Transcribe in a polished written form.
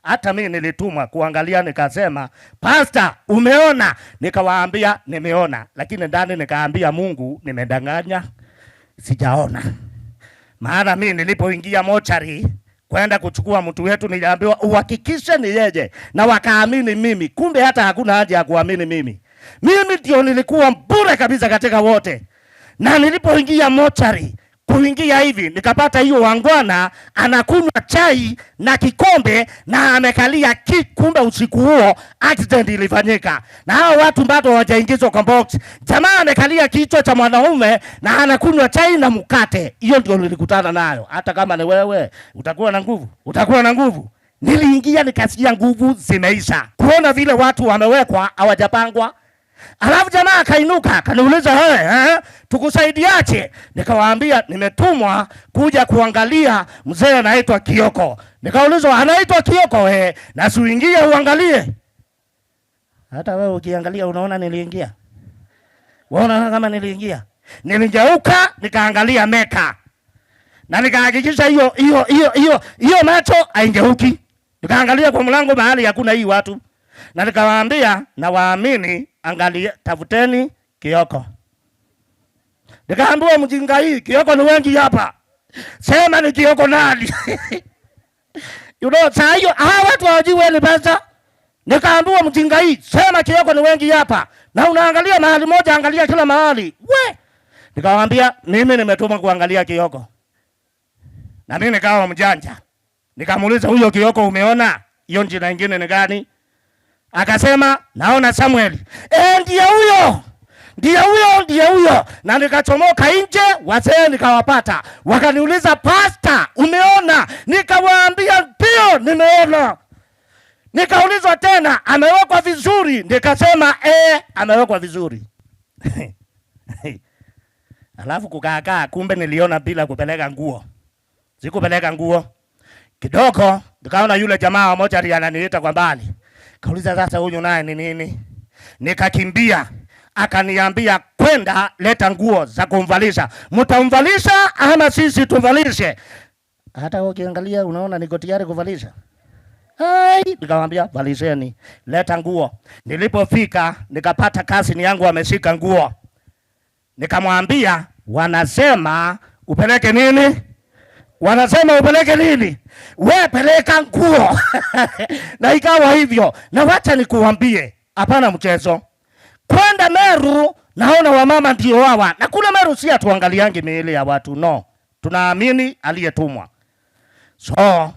Hata mimi nilitumwa kuangalia, nikasema, "Pastor, umeona?" Nikawaambia nimeona, lakini ndani nikaambia Mungu nimedanganya, sijaona. Maana mimi nilipoingia mochari kwenda kuchukua mtu wetu niliambiwa uhakikishe ni yeye, na wakaamini mimi. Kumbe hata hakuna haja ya kuamini mimi. Mimi ndio nilikuwa bure kabisa katika wote. Na nilipoingia mochari, kuingia hivi nikapata hiyo wangwana anakunywa chai na kikombe na amekalia kumbe usiku huo accident ilifanyika na hao watu bado hawajaingizwa kwa box. Jamaa amekalia kichwa cha mwanaume na anakunywa chai na mkate. Hiyo ndio nilikutana nayo. Hata kama ni wewe, utakuwa na nguvu, utakuwa na nguvu. Niliingia nikasikia nguvu zimeisha, kuona vile watu wamewekwa hawajapangwa. Alafu jamaa akainuka akaniuliza, "Hey, tukusaidiaje?" Nikawaambia nimetumwa kuja kuangalia mzee anaitwa Kioko. Nikaulizwa, "Anaitwa Kioko?" "Eh, na si uingie uangalie." Hata wewe ukiangalia unaona niliingia. Waona kama niliingia? Niligeuka nikaangalia Meka. Na nikahakikisha hiyo hiyo hiyo hiyo hiyo macho haingeuki. Nikaangalia kwa mlango mahali hakuna hii watu. Na nikawaambia na waamini, angalia, tafuteni Kioko. Nikaambiwa, "Mjinga, hii Kioko ni wengi hapa. Sema ni Kioko nani?" Saa hiyo hawa watu hawajui wewe ni pasta. Nikaambiwa, "Mjinga, hii sema Kioko ni wengi hapa. Na unaangalia mahali moja, angalia kila mahali." We! Nikawaambia mimi nimetuma kuangalia Kioko. Na mimi nikawa mjanja. Nikamuuliza, "Huyo Kioko umeona? Hiyo jina ingine ni gani?" Akasema, "Naona Samuel." "Eh, ndiye huyo. Ndiye huyo, ndiye huyo." Na nikachomoka nje, wazee nikawapata. Wakaniuliza, "Pastor, umeona?" Nikawaambia ndio, nimeona. Nikaulizwa tena, "Amewekwa vizuri?" Nikasema, "Eh, amewekwa vizuri." Alafu kukaakaa, kumbe niliona bila kupeleka nguo. Sikupeleka nguo. Kidogo nikaona yule jamaa wa mochari ananiita kwa mbali. Kauliza, "Sasa huyu naye ni nini?" Nikakimbia. Akaniambia, "Kwenda leta nguo za kumvalisha. Mtamvalisha ama sisi tumvalishe?" Hata ukiangalia unaona niko tayari kuvalisha. Hai, nikamwambia valisheni, leta nguo. Nilipofika nikapata cousin yangu ameshika nguo. Nikamwambia, "Wanasema upeleke nini? Wanasema upeleke nini? We peleka nguo." Na ikawa hivyo. Na wacha nikuambie, hapana mchezo. Kwenda Meru naona wamama ndio hawa. Na kule Meru si hatuangaliangi miili ya watu, no. Tunaamini aliyetumwa. So